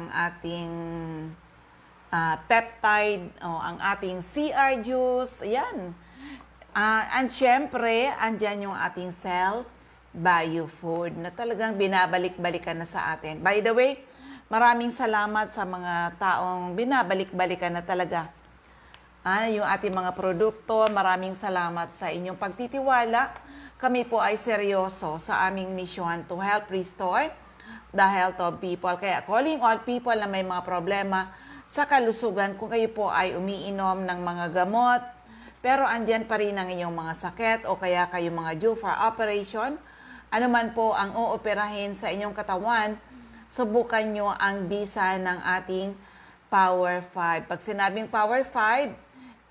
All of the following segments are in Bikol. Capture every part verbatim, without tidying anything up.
ating, ah, peptide, o ang ating C R juice, yan. Ah, and syempre, andyan yung ating Cell Bio Food na talagang binabalik-balikan na sa atin. By the way, maraming salamat sa mga taong binabalik-balikan na talaga, ah, yung ating mga produkto. Maraming salamat sa inyong pagtitiwala. Kami po ay seryoso sa aming misyon to help restore the health of people. Kaya calling all people na may mga problema sa kalusugan, kung kayo po ay umiinom ng mga gamot, pero andyan pa rin ang inyong mga sakit o kaya kayo mga due for operation, ano man po ang ooperahin sa inyong katawan, subukan nyo ang bisa ng ating Power five. Pag sinabing Power five,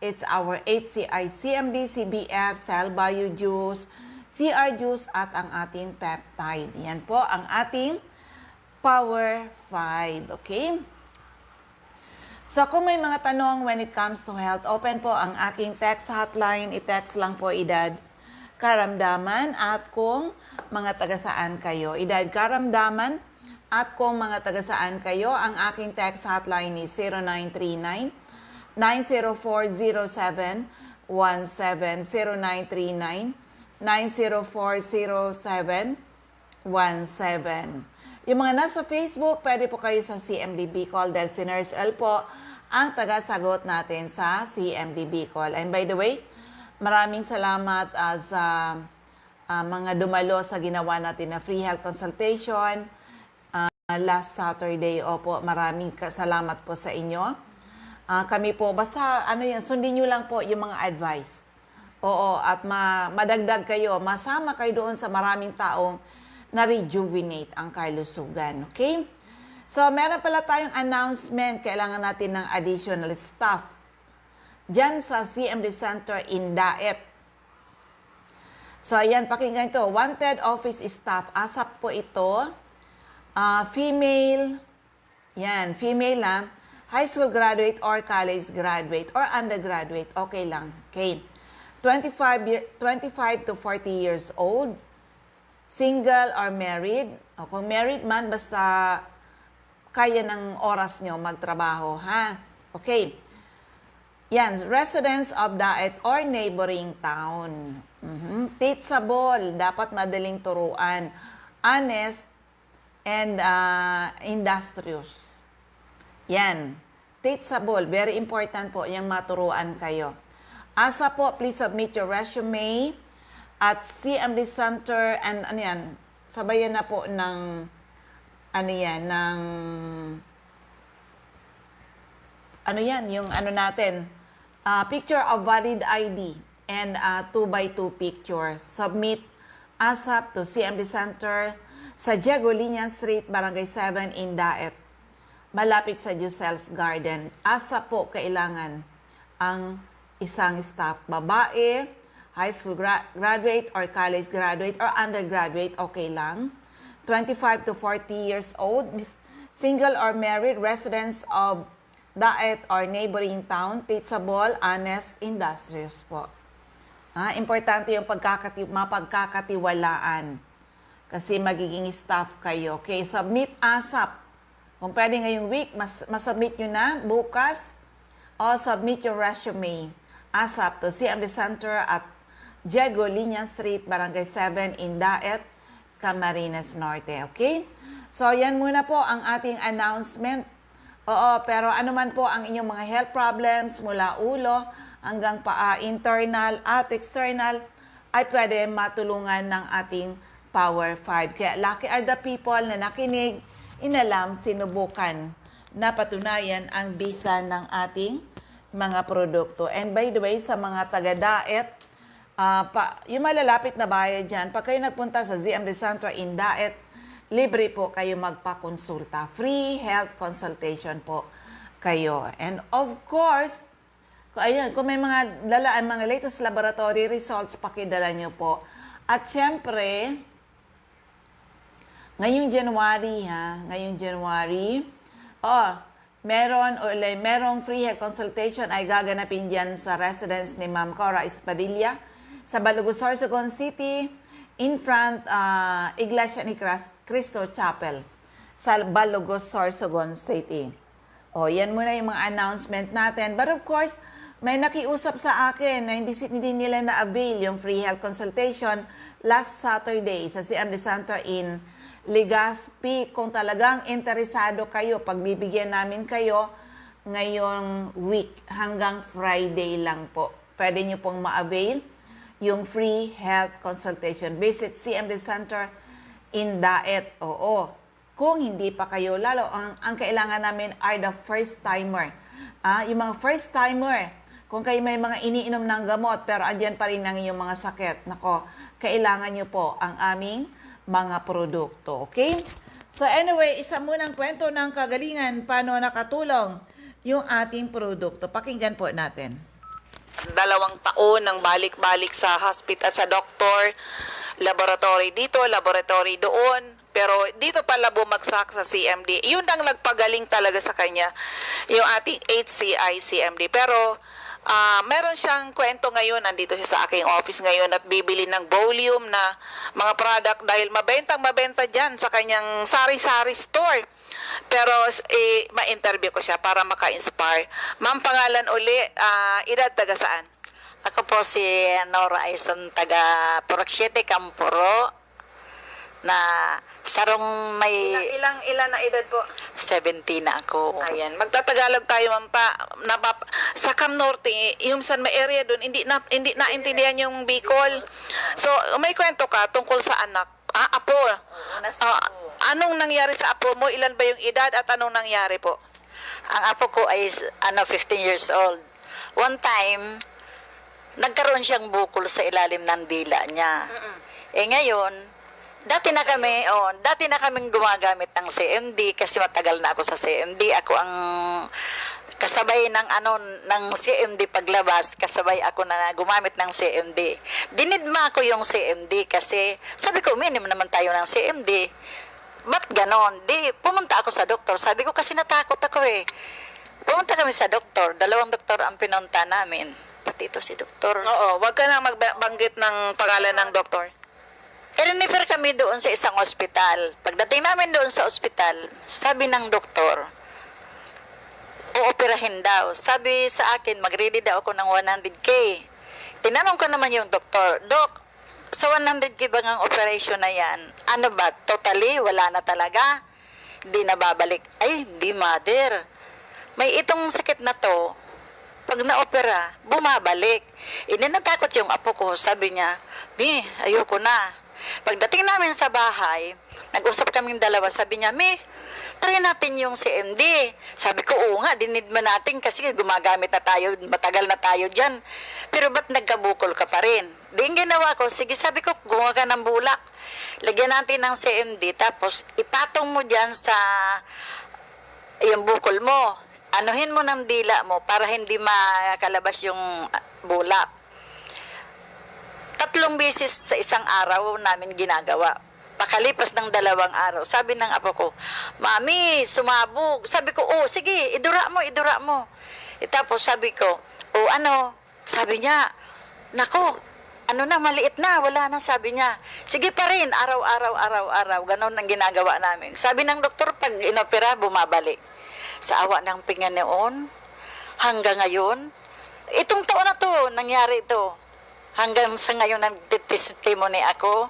it's our H C I, C M D, C B F, cell bio juice, C R juice, at ang ating peptide. Yan po ang ating Power five. Okay? So, kung may mga tanong when it comes to health, open po ang aking text hotline. I-text lang po edad, karamdaman, at kung mga taga saan kayo. Edad, karamdaman, at kung mga taga saan kayo. Ang aking text hotline is zero nine three nine, nine zero four zero seven one seven, zero nine three nine, nine zero four zero seven one seven. Yung mga nasa Facebook, pwede po kayo sa C M D Bicol dahil si Nurse L po ang tagasagot natin sa C M D Bicol. And by the way, maraming salamat, ah, sa, ah, mga dumalo sa ginawa natin na free health consultation, ah, last Saturday. Opo, maraming ka-, salamat po sa inyo. Ah, kami po, basta ano yan, sundin nyo lang po yung mga advice. Oo, at ma-, madagdag kayo, masama kayo doon sa maraming taong na-rejuvenate ang kalusugan. Okay? So, meron pala tayong announcement. Kailangan natin ng additional staff diyan sa C M D Center in Daet. So, ayan, pakinggan ito. Wanted office staff. ASAP po ito. Ah, female. Yan, female, ah. High school graduate or college graduate or undergraduate. Okay lang. Okay. Twenty-five year, twenty-five to forty years old. Single or married. O, kung married man, basta kaya ng oras nyo magtrabaho, ha? Okay. Yan, residents of Daet or neighboring town. Mhm. Teachable, dapat madaling turuan. Honest and, ah, industrious. Yan. Teachable, very important po yung maturuan kayo. ASAP po, please submit your resume at C M D Center and ano yan, sabayan na po ng, ano yan, ng, ano yan, yung ano natin, ah, picture of valid I D and, ah, two by two picture. Submit ASAP to C M D Center sa Diego Liñan Street, Barangay seven in Daet, malapit sa Giselle's Garden. ASAP po kailangan ang isang staff, babae, high school gra-, graduate or college graduate or undergraduate, okay lang. Twenty-five to forty years old, mis-, single or married, residents of Daet or neighboring town, teachable, honest, industrious po. Ah, importante yung pagkakati-, mapagkakatiwalaan. Kasi magiging staff kayo. Okay, submit ASAP. Kung pwede ngayong week, mas, masubmit nyo na bukas. O submit your resume ASAP to C M D Center at Diego Liñan Street, Barangay seven in Daet, Camarines Norte. Okay? So, yan muna po ang ating announcement. Oo, pero ano man po ang inyong mga health problems mula ulo hanggang paa, internal at external, ay pwede matulungan ng ating Power five. Kaya lucky are the people na nakinig, inalam, sinubukan, napatunayan ang bisa ng ating mga produkto. And by the way, sa mga taga-Daet, ah, pa, yung malalapit na bayan dyan, pag kayo nagpunta sa Z M D Center in Daet, libre po kayo magpakonsulta. Free health consultation po kayo. And of course, kung, ayun, kung may mga dala ang mga latest laboratory results, pakidala nyo po. At syempre, ngayong January, ha, ngayong January, oh, meron o le-, merong free health consultation ay gaganapin dyan sa residence ni Ma'am Cora Espadilla sa Balugo, Sorsogon City, in front, ah, Iglesia ni Cras-, Cristo Chapel. sa Balugos, Sorsogon City. O, yan muna yung mga announcement natin. But of course, may nakiusap sa akin na hindi, si- hindi nila na-avail yung free health consultation last Saturday sa C M D Center in Legazpi. Kung talagang interesado kayo, pagbibigyan namin kayo ngayong week hanggang Friday lang po. Pwede nyo pong ma-avail yung free health consultation. Visit C M D Center in Daet. Oo. Kung hindi pa kayo, lalo ang, ang kailangan namin are the first timer. Ah, yung mga first timer, kung kayo may mga iniinom ng gamot, pero andyan pa rin ang inyong mga sakit, nako, kailangan nyo po ang aming mga produkto, okay? So anyway, isa munang kwento ng kagalingan, paano nakatulong yung ating produkto. Pakinggan po natin. Dalawang taon ng balik-balik sa hospital, sa doktor, laboratory dito, laboratory doon. Pero dito pala bumagsak sa C M D. Yun ang nagpagaling talaga sa kanya, yung ating H C I C M D. Pero ah, meron siyang kwento ngayon, nandito siya sa aking office ngayon at bibili ng volume na mga product dahil mabentang mabenta dyan sa kanyang sari-sari store. Pero eh, ma-interview ko siya para maka-inspire. Ma'am, pangalan uli, ah, edad, taga saan? Ako po si Nora Aison, taga Purok Siete, Camporo, na sarong may Ilang, ilang, ilang na edad po? Seventy na ako. Ayan. Magtatagalog tayo, ma'am, pa. Napap-, sa Cam Norte, yung San may area doon, hindi na, hindi naintindihan yung Bicol. So, may kwento ka tungkol sa anak. Ah, apo. Oo, nasa Ah, apo. Anong nangyari sa apo mo? Ilan ba yung edad at anong nangyari po? Ang apo ko ay, ano, fifteen years old. One time, nagkaroon siyang bukol sa ilalim ng dila niya. Mm-mm. Eh, ngayon, dati na kami, oh, dati na kaming gumagamit ng C M D kasi matagal na ako sa C M D. Ako ang kasabay ng, ano, ng C M D paglabas, kasabay ako na gumamit ng C M D. Dinidma ko yung C M D kasi sabi ko, "Uminom naman tayo ng C M D. Ba't ganon?" Di, pumunta ako sa doktor. Sabi ko, "Kasi natakot ako eh." Pumunta kami sa doktor. Dalawang doktor ang pinunta namin. Pati ito si doktor. Oo, wag ka na magbanggit ng pangalan ng doktor. I-refer kami doon sa isang ospital. Pagdating namin doon sa ospital, sabi ng doktor, "Ooperahin daw." Sabi sa akin, "Mag-ready daw ako ng one hundred K." Tinanong ko naman yung doktor, "Dok, sa one hundred K bang ang operation na yan? Ano ba, totally wala na talaga? Di na babalik?" "Ay, hindi, mother. May itong sakit na 'to, pag naopera, bumabalik." Ini natakot yung apo ko, sabi niya, "Mi, ayoko na." Pagdating namin sa bahay, nag-usap kaming dalawa, sabi niya, "Mi, try natin yung C M D." Sabi ko, "Oo nga, dinidma natin kasi gumagamit na tayo, matagal na tayo diyan. Pero ba't nagkabukol ka pa rin?" Di ang ginawa ko, "Sige," sabi ko, "kumuha ka ng bulak. Lagyan natin ng C M D, tapos ipatong mo diyan sa yung bukol mo. Anuhin mo ng dila mo para hindi makalabas yung, ah, bulak." Tatlong beses sa isang araw namin ginagawa. Pakalipas ng dalawang araw, sabi ng apo ko, "Mami, sumabog." Sabi ko, "Oh, sige, idura mo, idura mo." Eh, tapos sabi ko, "Oh, ano?" Sabi niya, "Naku, ano na, maliit na, wala na," sabi niya. "Sige pa rin, araw-araw, araw-araw." Ganon ang ginagawa namin. Sabi ng doktor, pag inopera, bumabalik. Sa awa ng Panginoon, hanggang ngayon, itong taon na 'to, nangyari ito. Hanggang sa ngayon, nagte-testimony ako,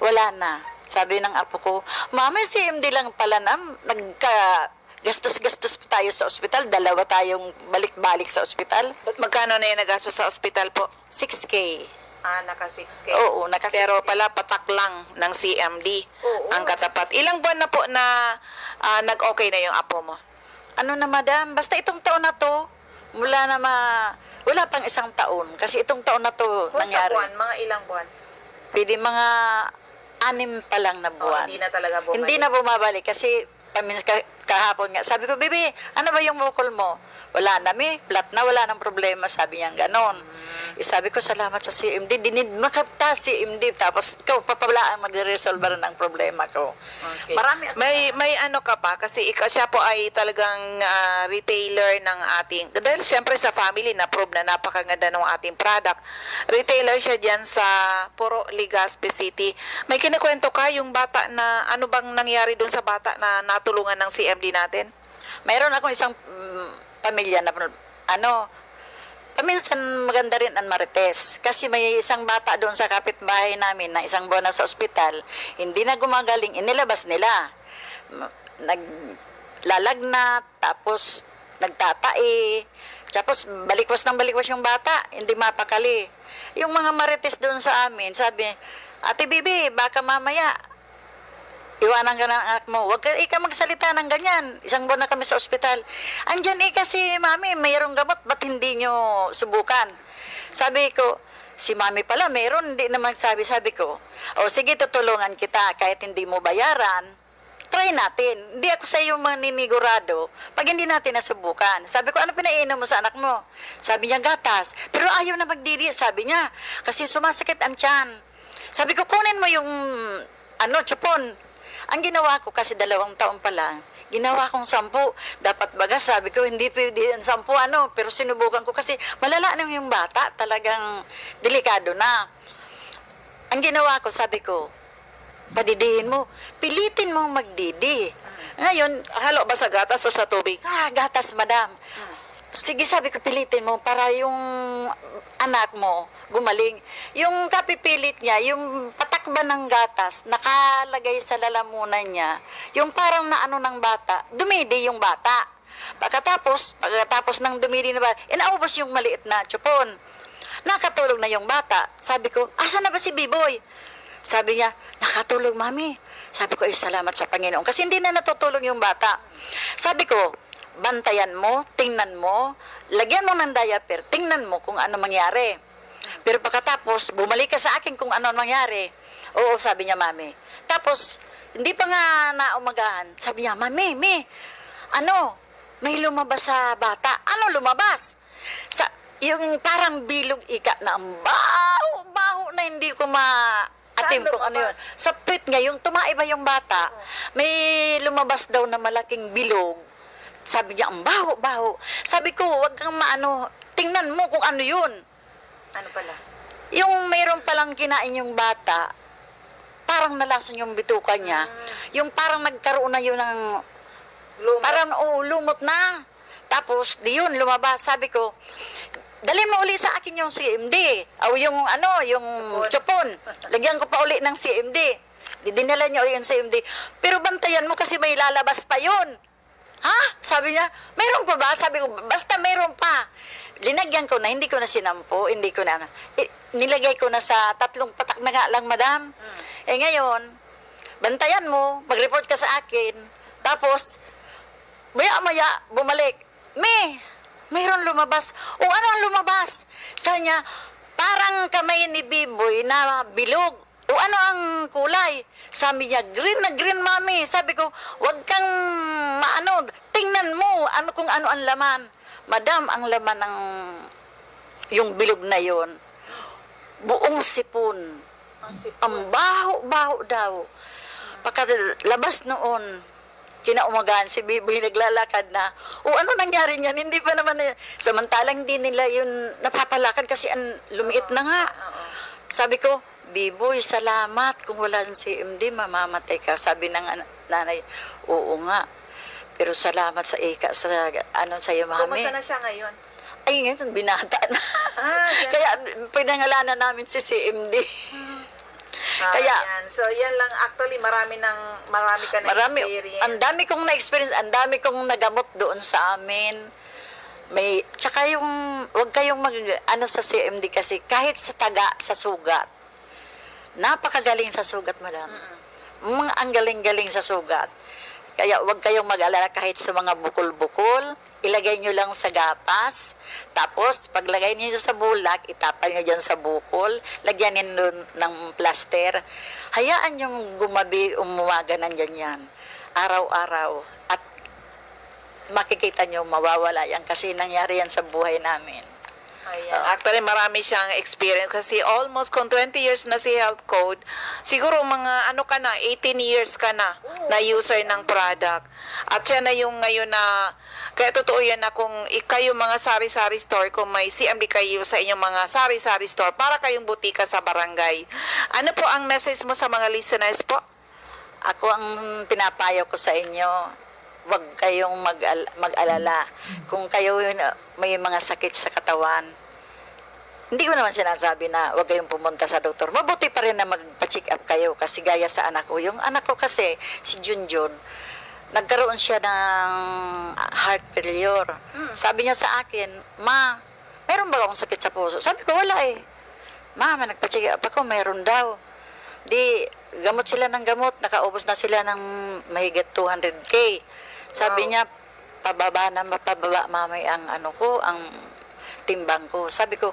wala na. Sabi ng apo ko, "Mami, C M D lang pala na, nagka-, gastos-gastos pa tayo sa ospital, dalawa tayong balik-balik sa ospital." Ba't magkano na yung nagastos sa ospital po? Six K. Ah, naka six K. Oo, naka six K. Pero pala, patak lang ng C M D Oo. ang katapat. Ilang buwan na po na, ah, nag-okay na yung apo mo? Ano na, madam, basta itong taon na 'to, mula na ma-, wala pang isang taon. Kasi itong taon na 'to Kung sa nangyari. buwan, mga ilang buwan? Pwede mga anim pa lang na Oh, buwan. hindi na talaga bumalik. Hindi na bumabalik kasi pamin-, ka-, kahapon nga, sabi ko, "Bibi, ano ba yung bukol mo?" "Wala na, mi. Flat na, wala nang problema," sabi niya ganon. Eh, sabi ko, "Salamat sa C M D, dinidma ka ta C M D, tapos ikaw pa pala ang magre-resolbar ng problema ko." Okay. Marami ako May, na may ano ka pa, kasi ika-, siya po ay talagang, ah, retailer ng ating, dahil siyempre sa family, na-prove na napakaganda ng ating product. Retailer siya diyan sa Puro, Legazpi City. May kinikwento ka, yung bata na, ano bang nangyari dun sa bata na natulungan ng C M D natin? Mayroon akong isang, mm, pamilya na, ano, paminsan maganda rin ang marites. Kasi may isang bata doon sa kapitbahay namin na isang buwan na sa ospital, hindi na gumagaling, inilabas nila. M-, naglalagnat, tapos nagtatai, tapos balikwas ng balikwas yung bata, hindi mapakali. Yung mga marites doon sa amin, sabi, "Ate Bibi, baka mamaya iwanan ka ng anak mo. Huwag ka, ika magsalita ng ganyan. Isang buwan na kami sa ospital." "Andyan ika si Mami, mayroong gamot, ba't hindi nyo subukan?" Sabi ko, "Si Mami pala, meron, hindi naman nagsabi." Sabi ko, "O sige, tutulungan kita, kahit hindi mo bayaran, try natin. Hindi ako sa iyo maninigurado pag hindi natin nasubukan." Sabi ko, "Ano pinaiinom mo sa anak mo?" Sabi niya, "Gatas." "Pero ayaw na magdidi," sabi niya, "kasi sumasakit ang tiyan." Sabi ko, "Kunin mo yung, ano, chupon." Ang ginawa ko, kasi dalawang taon pa lang, ginawa kong sampu. Dapat baga, sabi ko, hindi pwede ang sampu, ano, pero sinubukan ko kasi malala na yung bata, talagang delikado na. Ang ginawa ko, sabi ko, "Padidihin mo, pilitin mong magdidi." Ngayon, Halo ba sa gatas o sa tubig? Sa gatas, madam. Sige, sabi ko, "Pilitin mo para yung anak mo gumaling." Yung kapipilit niya, yung patakban ng gatas, nakalagay sa lalamunan niya, yung parang naano ng bata, dumidi yung bata. Pagkatapos, pagkatapos ng dumili na ba, inaubos yung maliit na chupon. Nakatulog na yung bata. Sabi ko, "Asa na ba si Biboy?" Sabi niya, "Nakatulog, Mami." Sabi ko, "Ay, salamat sa Panginoon." Kasi hindi na natutulog yung bata. Sabi ko, "Bantayan mo, tingnan mo, lagyan mo ng diaper, tingnan mo kung ano mangyari. Pero pagkatapos, bumalik ka sa akin kung ano ang mangyari." "Oo," sabi niya, "Mami." Tapos, hindi pa nga naumagahan, sabi niya, "Mami, mi, ano, may lumabas sa bata." "Ano lumabas?" "Sa, yung parang bilog ika na ang baho-baho na hindi ko ma-atim kung ano yun." Lumabas? Sa puwet niya, yung tumaiba yung bata, may lumabas daw na malaking bilog. Sabi niya, "Ang baho-baho." Sabi ko, "Wag kang maano, tingnan mo kung ano yun." Ano pala? Yung mayroon palang kinain yung bata, parang nalason yung bituka niya. Yung parang nagkaroon na yun ng Lumot. Parang, oo, lumot na. Tapos, di yun, lumabas. Sabi ko, "Dali mo uli sa akin yung C M D. O yung ano, yung chupon. Lagyan ko pa uli ng C M D." Di dinala niya uli yung C M D. "Pero bantayan mo kasi may lalabas pa yun." "Ha?" Sabi niya, "Meron pa ba?" Sabi ko, "Basta meron pa." Linagyan ko na, hindi ko na sinampo, hindi ko na ano. I-, nilagay ko na sa tatlong patak na nga lang, madam. Eh ngayon, bantayan mo, mag-report ka sa akin. Tapos, maya-maya, bumalik. "Mi, mayroon lumabas." "O, ano ang lumabas?" Sabi niya, "Parang kamay ni Biboy na bilog." "O, ano ang kulay?" Sabi niya, "Green na green, Mami." Sabi ko, "Wag kang maano, tingnan mo ano, kung ano ang laman." Madam, ang laman ng yung bilog na yon, buong sipon. Ang sipon. Ang baho-baho daw. Pagkalabas noon, kinaumagahan, si Biboy naglalakad na. "O, ano nangyari niyan? Hindi pa naman na," samantalang hindi nila yun napapalakad kasi ang lumiit na nga. Oo. Sabi ko, "Biboy, salamat. Kung walang C M D, mamamatay ka." Sabi ng ana-, nanay, "Oo nga. Pero salamat sa ika, sa ano, sa'yo, Mami." Kumusta na siya ngayon? Ay, ngayon, binata na. Ah, yan. Kaya pinangalanan namin si C M D. Ah, Kaya yan. So, yan lang. Actually, marami nang, marami ka na Marami, experience. Ang dami kong na-experience, ang dami kong nagamot doon sa amin. May, tsaka yung, wag kayong mag, ano, sa C M D kasi, kahit sa taga, sa sugat, napakagaling sa sugat, madam. Mm-mm. Mga ang galing-galing sa sugat. Kaya wag kayong mag-alala kahit sa mga bukol-bukol, ilagay nyo lang sa gatas. Tapos, paglagay niyo sa bulak, itapal niyo diyan sa bukol, lagyan niyo ng plaster. Hayaan yung gumabi, umumaga ng ganyan. Araw-araw. At Makikita nyo, mawawala yan kasi nangyari yan sa buhay namin. Ayan. Actually, marami siyang experience kasi almost kung twenty years na si Health Code, siguro mga ano ka na, eighteen years ka na na user ng product. At siya na yung ngayon na, kaya totoo yan na kung ikayo mga sari-sari store, kung may C M D kayo sa inyong mga sari-sari store, para kayong butika sa barangay. Ano po ang message mo sa mga listeners po? Ako ang pinapayo ko sa inyo, huwag kayong mag-al- mag-alala. Kung kayo may mga sakit sa katawan, hindi ko naman sinasabi na huwag kayong pumunta sa doktor. Mabuti pa rin na magpa-check up kayo kasi gaya sa anak ko. Yung anak ko kasi, si Junjun, nagkaroon siya ng heart failure. Sabi niya sa akin, "Ma, meron ba akong sakit sa puso?" Sabi ko, "Wala eh." "Ma, may nagpa-check up ako, meron daw." Di, gamot sila ng gamot, nakaubos na sila ng mahigit two hundred K. Sabi niya, "Pababa na, pababa mamay ang ano ko, ang timbang ko." Sabi ko,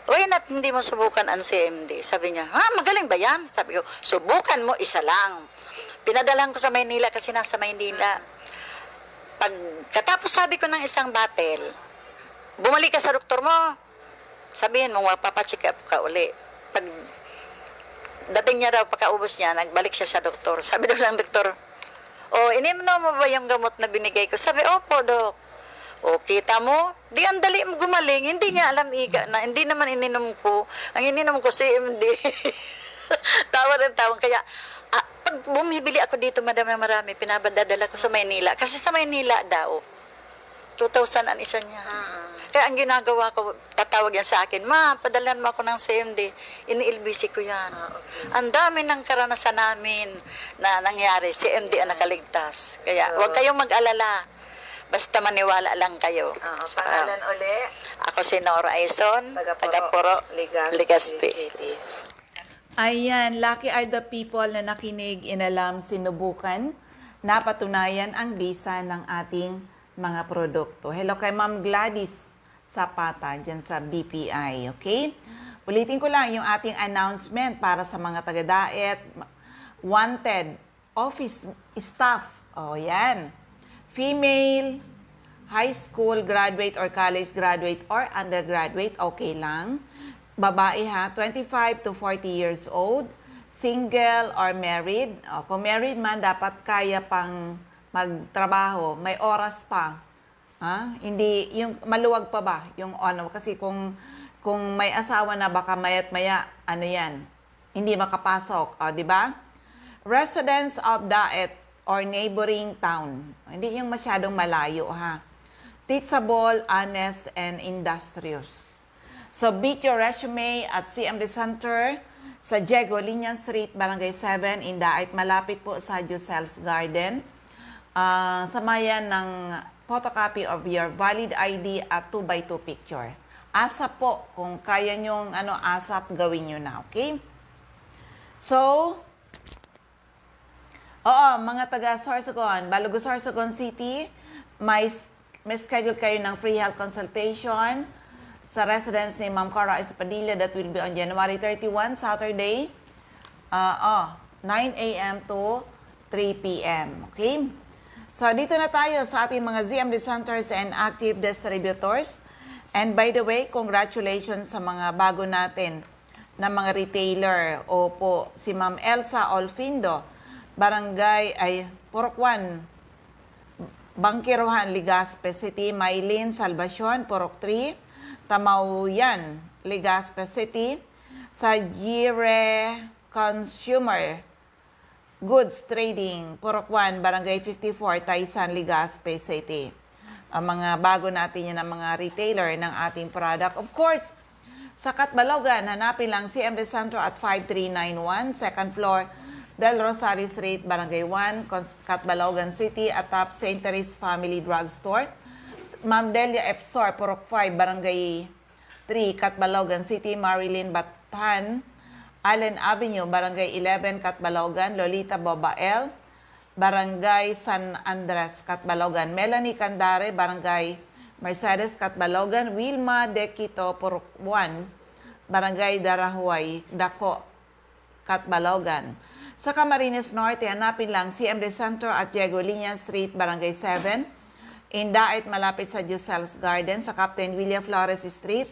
"Why not hindi mo subukan ang C M D?" Sabi niya, "Ha, magaling ba yan?" Sabi ko, "Subukan mo, isa lang." Pinadalhan ko sa Maynila kasi nasa Maynila. Pagkatapos sabi ko ng isang bottle, "Bumalik ka sa doktor mo. Sabihin mo, magpapacheck up ka uli." Pag dating niya daw, pagkaubos niya, nagbalik siya sa doktor. Sabi daw ng doktor, "Oh, ininom mo ba yung gamot na binigay ko?" Sabi, "Opo, Dok." "Oh, kita mo? Di ang dali mo gumaling." Hindi niya alam, ika na, hindi naman ininom ko. Ang ininom ko, C M D. Tawa ng tawa. Kaya, ah, pag bumibili ako dito, madam, na marami, pinabadadala ko sa Maynila. Kasi sa Maynila daw, two thousand ang isa niya. Kaya ang ginagawa ko, tatawag yan sa akin, "Ma, padalhan mo ako ng C M D." Ini-L B C ko yan. Ang dami ng karanasan namin na nangyari, C M D ang nakaligtas. Kaya huwag kayong mag-alala. Basta maniwala lang kayo. Oo, pangalan uli? Ako si Nora Aison, Taga Poro, taga Poro, Legazpi Legazpi. City. Ayan, lucky are the people na nakinig, inalam, sinubukan, napatunayan ang bisa ng ating mga produkto. Hello kay Ma'am Gladys Zapata dyan sa B P I, okay? Ulitin ko lang yung ating announcement para sa mga taga-diet, wanted, office staff. O, yan. Female, high school graduate or college graduate or undergraduate, okay lang. Babae ha, twenty-five to forty years old, single or married. O, kung married man, dapat kaya pang magtrabaho, may oras pa. Ha? Hindi, yung maluwag pa ba? Yung ano, kasi kung, kung may asawa na, baka maya't maya, ano yan, hindi makapasok. O, di ba? Residents of Daet or neighboring town. Hindi yung masyadong malayo, ha? Teachable, honest, and industrious. Submit your resume at C M D Center sa Diego Liñan Street, Barangay seven, in Daet, malapit po sa Giuselle's Garden. Ah, samayan ng photocopy of your valid I D at two by two picture. ASAP po, kung kaya nyong ano, ASAP, gawin nyo na, okay? So, oo, mga taga Sorsogon, Balugo, Sorsogon City, may, may schedule kayo ng free health consultation sa residence ni Ma'am Cora Espadilla that will be on January thirty-one, Saturday. Ah, oh, nine a m to three p m. Okay? So, dito na tayo sa ating mga Z M D centers and active distributors. And by the way, congratulations sa mga bago natin na mga retailer. Opo, si Ma'am Elsa Olfindo, Barangay, ay, Purok one, Bangkirohan, Legazpi City, Maylin Salvacion, Purok three, Tamaoyan, Legazpi City, sa Gire Consumer Goods Trading, Purok one, Barangay fifty-four, Taysan, Legazpi City. Ang mga bago natin yan, ang mga retailer ng ating product. Of course, sa Catbalogan, hanapin lang C M D Centro at five three nine one, second floor, Del Rosario Street, Barangay one, Cons-, Catbalogan City, atop Saint Therese Family Drugstore. Ma'am Delia F. Sor, Purok five, Barangay three, Catbalogan City, Marilyn Bathan, Allen Avenue, Barangay eleven, Catbalogan, Lolita Bobael, Barangay San Andres, Catbalogan, Melanie Candare, Barangay Mercedes, Catbalogan, Wilma De Quito, Purok one, Barangay Darahuay, Daco, Catbalogan. Sa Camarines Norte, hanapin lang C M D Center at Diego Liñan Street, Barangay seven, Indait malapit sa Diosales Garden sa Captain William Flores Street,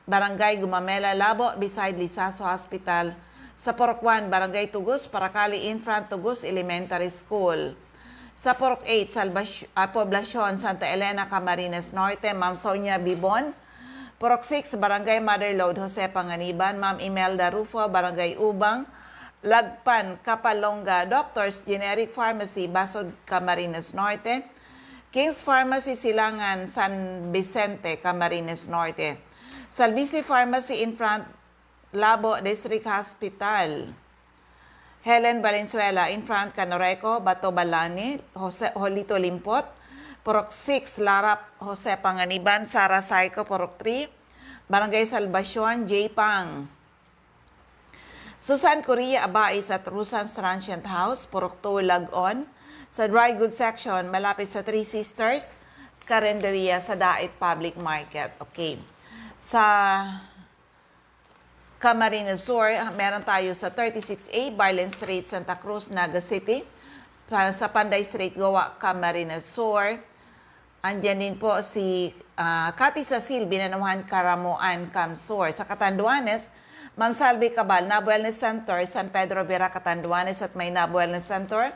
Barangay Gumamela, Labo, beside Lizaso Hospital. Sa Purok one, Barangay Tugos, Paracali, in front Tugos Elementary School. Sa Purok eight, Salvas-, ah, Poblacion, Santa Elena, Camarines Norte, Ma'am Sonia Bibon. Purok six, Barangay Mother Load, Jose Panganiban, Ma'am Imelda Rufo, Barangay Ubang, Lagpan, Kapalonga, Doctors Generic Pharmacy, Basod, Camarines Norte, King's Pharmacy, Silangan, San Vicente, Camarines Norte, Salvisi Pharmacy in front, Labo District Hospital, Helen Valenzuela in front, Canoreco, Bato Balani, Jose, Jolito Limpot, Purok six, Larap, Jose Panganiban, Sara Psycho, Purok three, Barangay Salvacion, J Pang. Susan Correa Abais at Rosan's Transient House, Purok two, Lagon, sa dry goods section, malapit sa Three Sisters Carinderia sa Dait Public Market. Okay. Sa Camarines Sur, meron tayo sa thirty-six A Barlen Street, Santa Cruz, Naga City. Sa, sa Panday Street, Goa, Camarines Sur. Andiyan din po si, ah, Cathy Cecil Binanuhan Caramoan, Camsur. Sa Catanduanes, Ma'am Salvi Cabal, Nab Wellness Center, San Pedro Vera, Catanduanes at may Nab Wellness Center.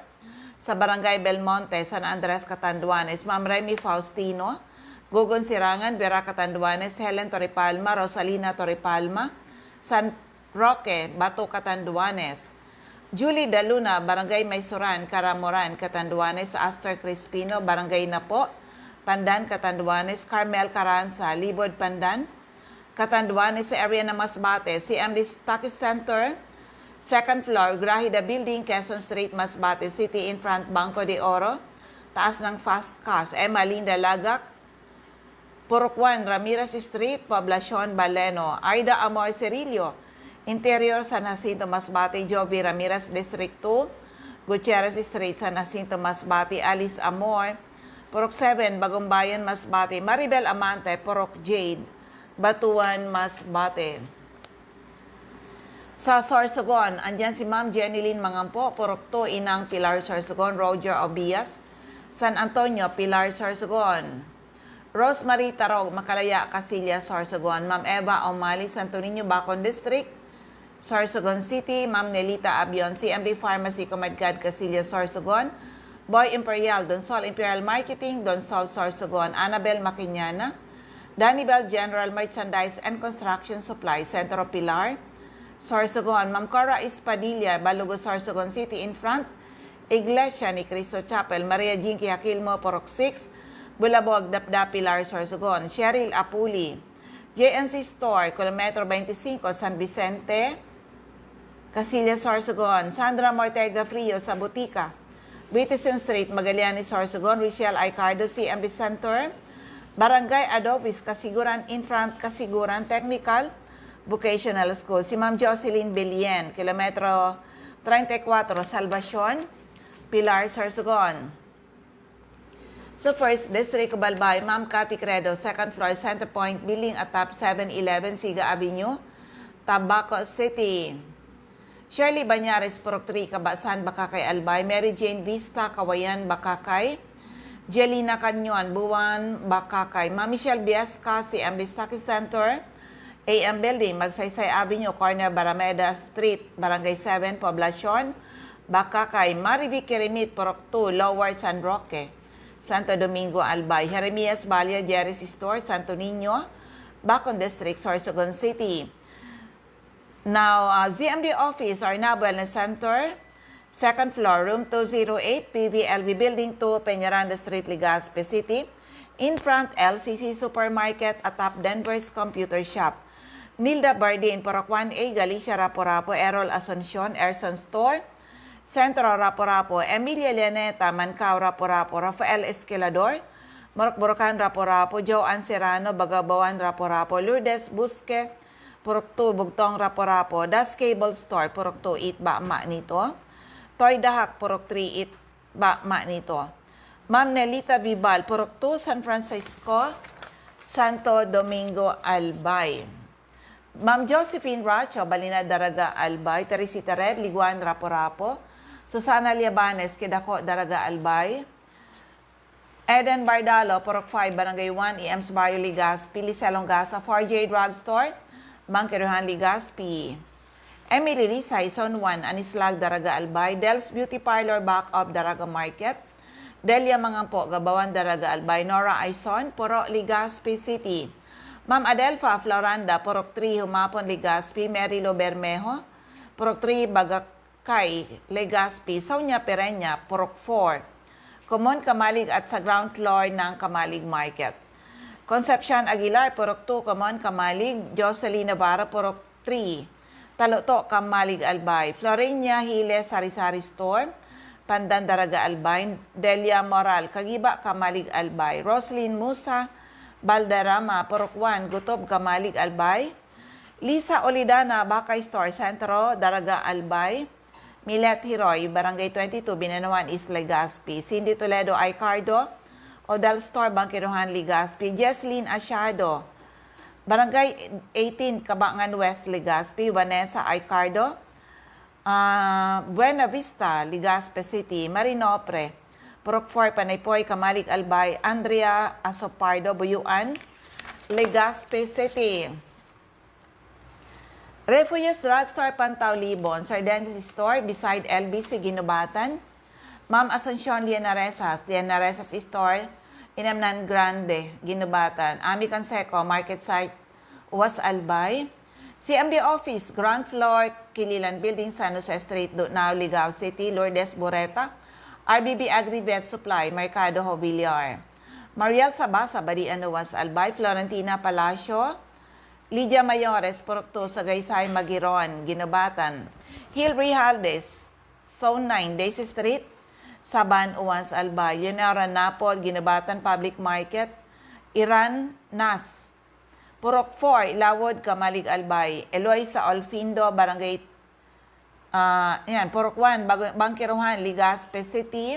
Sa Barangay Belmonte, San Andres, Catanduanes, Ma'am Remy Faustino, Gugon Sirangan, Vera, Catanduanes, Helen Torrepalma, Rosalina Torrepalma, San Roque, Bato, Catanduanes. Julie Daluna, Barangay Maysoran, Caramoran, Catanduanes, Aster Crispino, Barangay Napo, Pandan, Catanduanes, Carmel Caranza, Libod, Pandan, Catanduanes, sa area ng Masbate, C M D Stockist Center, second floor, Grahida Building, Quezon Street, Masbate City, in front Banco de Oro, taas ng Fast Cash, Emma Linda Lagak, Purok one, Ramirez Street, Poblacion, Baleno, Aida Amor Cirillo, Interior, San Jacinto, Masbate, Joby Ramirez, District two, Gutierrez Street, San Jacinto, Masbate, Alice Amor, Purok seven, Bagumbayan, Masbate, Maribel Amante, Purok Jade, Batuan, Masbate. Sa Sorsogon, andiyan si Ma'am Jenilyn Mangampo, Purok two, Inang Pilar Sorsogon, Roger Obias, San Antonio, Pilar Sorsogon. Rosemary Tarog, Makalaya, Casillas, Sorsogon. Ma'am Eva Omali, Santo Niño, Bacon District, Sorsogon City. Ma'am Nelita Abion, C M D Pharmacy, Comadcad, Casillas, Sorsogon. Boy Imperial, Donsol Imperial Marketing, Donsol, Sorsogon. Annabel Maquiñana, Danibel General Merchandise and Construction Supply, Centro Pilar, Sorsogon. Ma'am Cora Espadilla, Balugo, Sorsogon City, in front Iglesia ni Cristo Chapel, Maria Jinky Aquilmo, Purok six, Bulabog, Dapdap, Pilar, Sorsogon. Cheryl Apuli, J N C Store, Kilometro twenty-five, San Vicente, Casillas, Sorsogon. Sandra Mortega Frio sa Butika, Buitison Street, Magallanes, Sorsogon. Richelle Aicardo, C M D Center, Barangay Adobis, Kasiguran, in front Kasiguran Technical Vocational School. Si Ma'am Jocelyn Belien, Kilometro treinta y cuatro, Salvacion, Pilar, Sorsogon. Sa First District, Balbay, Ma'am Cathy Credo, second floor, Center Point Building, atop seven eleven Siga Avenue, Tabaco City. Shirley Bañares, Purok three, Kabasan, Bacacay, Albay. Mary Jane Vista, Kawayan, Bacacay. Jelina Canyon, Buwan, Bacacay. Ma'am Michelle Viesca, C M D Stockist Center, A M Building, Magsaysay Avenue, corner Barameda Street, Barangay seven, Poblacion, Bacacay. Marivic Kirimit, Purok two, Lower San Roque, Santo Domingo, Albay. Jeremias Balya, Jerry's Store, Santo Niño, Bacon District, Sorsogon City. Now, uh, Z M D Office, Arnab Wellness Center, second floor, room two zero eight, P V L V Building two, Peñaranda Street, Legazpi City, in front L C C Supermarket, atop Denver's Computer Shop. Nilda Bardin, Purok one A, Galicia, Rapu-Rapu, Errol Asuncion, Erson Store, Centro, Rapu-Rapu, Emilia Llaneta, Mancao, Rapu-Rapu, Rafael Esquilador, Morok-Borokan, Rapu-Rapu, Joe Anserano, Bagabawan, Rapu-Rapu, Lourdes Busque, Purok two, Bugtong, Rapu-Rapu, Das Cable Store, Purok two, Itba, Manito. Toy Dahak, Purok three, Itba, Manito. Ma'am Nelita Vibal, Purok two, San Francisco, Santo Domingo, Albay. Ma'am Josephine Racho, Balinad, Daraga, Albay. Teresita Red, Liguan, Rapu-Rapu. Susana Liabanes, Quedaco, Daraga, Albay. Eden Bardalo, Purok five, Barangay one, E M's Barrio, Legazpi. Lisel Ongasa, four J Drugstore, Bangkerohan, Legazpi. Emily Lisay, Zone one, Anislag, Daraga, Albay. Del's Beauty Parlor, back of Daraga Market. Delia Mangampo, Gabawan, Daraga, Albay. Nora Aison, Purok, Legazpi City. Ma'am Adelfa Floranda, Purok three, Humapon, Legazpi. Mary Lou Bermejo, Purok three, Bagakay, Legazpi. Sonia Pereña, Purok four, Common, Camalig at sa ground floor ng Camalig Market. Concepcion Aguilar, Purok two, Common, Camalig. Jocelyn Navarro, Purok three, Taluto, Camalig, Albay. Florenia Hiles, Sari-Sari Store, Pandan, Daraga, Albay. Delia Moral, Kagiba, Camalig, Albay. Roslyn Musa Balderrama, Purok one, Gutob, Camalig, Albay. Lisa Olidana, Bakay Store, Sentro, Daraga, Albay. Milet Hiroy, Barangay twenty-two, Binanwan, East Legazpi. Cindy Toledo Aicardo, Odal Store, Bangkerohan, Legazpi. Jesslyn Asiado, Barangay eighteen, Cabangan West, Legazpi. Vanessa Aicardo, ah, Buena Vista, Legazpi City. Marinopre, Purok four, Panaypoy, Camalig, Albay. Andrea Asopardo, Buyuan, Legazpi City. Refugees Drugstore, Pantaw, Libon. Sir Dennis Store, beside L B C, Guinobatan. Ma'am Asuncion Lianaresas, Lianaresas Store, Inamnan Grande, Guinobatan. Ami Canseco, Market Site, Uwas, Albay. C M D Office, ground floor, Kililan Building, San Jose Street, Dunao, Ligao City. Lourdes Bureta, R B B Agri-Vet Supply, Mercado Jobiliar. Mariel Sabasa, Badian, Uwas, Albay. Florentina Palacio, Lydia Mayores, Purok two, Sagaysay, Magiron, Guinobatan. Hil Rijaldes, Zone nine, Daisy Street, Saban, Uwas, Albay. Leonora Napod, Guinobatan Public Market. Iran Nas, Purok four, Ilawod, Camalig, Albay. Eloisa Olfindo, Barangay Ah, yan, Purok one, Bag-, Bangkerohan, Legazpi City.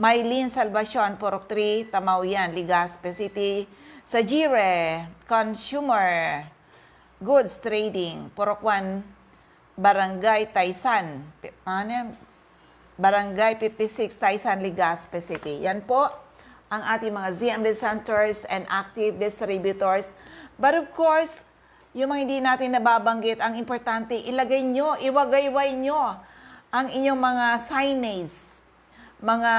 Maylin Salvacion, Purok three, Tamauyan, Legazpi City. Sajire Consumer Goods Trading, Purok one, Barangay Taysan. Pi-, ano yan? Barangay fifty-six, Taysan, Legazpi City. Yan po ang ating mga Z M D centers and active distributors. But of course, yung mga hindi natin nababanggit, ang importante, ilagay nyo, iwagayway nyo ang inyong mga signage, mga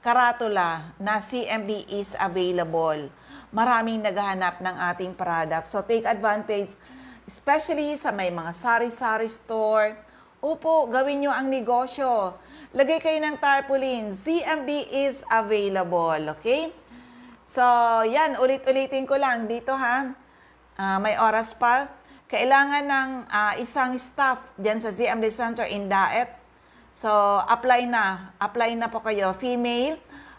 karatula na C M B is available. Maraming naghahanap ng ating product. So, take advantage, especially sa may mga sari-sari store. Opo, gawin nyo ang negosyo. Lagay kayo ng tarpaulin. C M B is available. Okay? So, yan. Ulit-ulitin ko lang dito, ha. Ah, may oras pa. Kailangan ng, ah, isang staff diyan sa Z M D Center in Daet. So, apply na. Apply na po kayo. Female,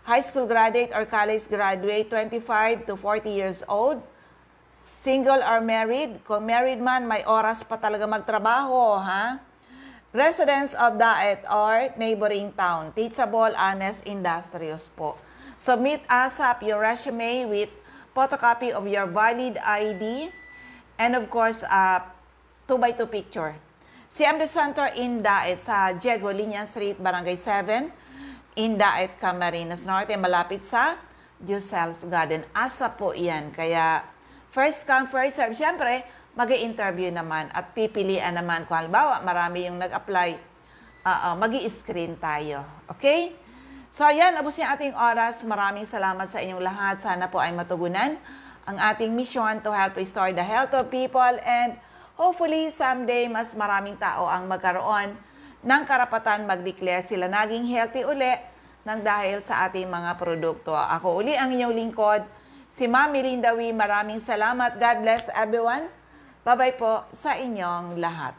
high school graduate or college graduate, twenty-five to forty years old. Single or married? Kung married man, may oras pa talaga magtrabaho, ha? Residents of Daet or neighboring town, teachable, honest, industrious po. Submit ASAP your resume with photocopy of your valid I D and of course, uh, two by two picture. C M D Center in Daet sa Diego Liñan Street, Barangay seven, in Daet, Camarines Norte, malapit sa Diosels Garden. ASAP po iyan. Kaya, first come, first serve. Siyempre, mag interview naman at pipilian naman. Kung halimbawa, marami yung nag-apply, ah, ah, mag screen tayo. Okay? So, yan. Ubos yung ating oras. Maraming salamat sa inyong lahat. Sana po ay matugunan ang ating misyon to help restore the health of people and hopefully, someday, mas maraming tao ang magkaroon ng karapatan mag-declare sila naging healthy uli nang dahil sa ating mga produkto. Ako uli ang inyong lingkod, si Ma'am Melinda Wee. Maraming salamat. God bless everyone. Bye-bye po sa inyong lahat.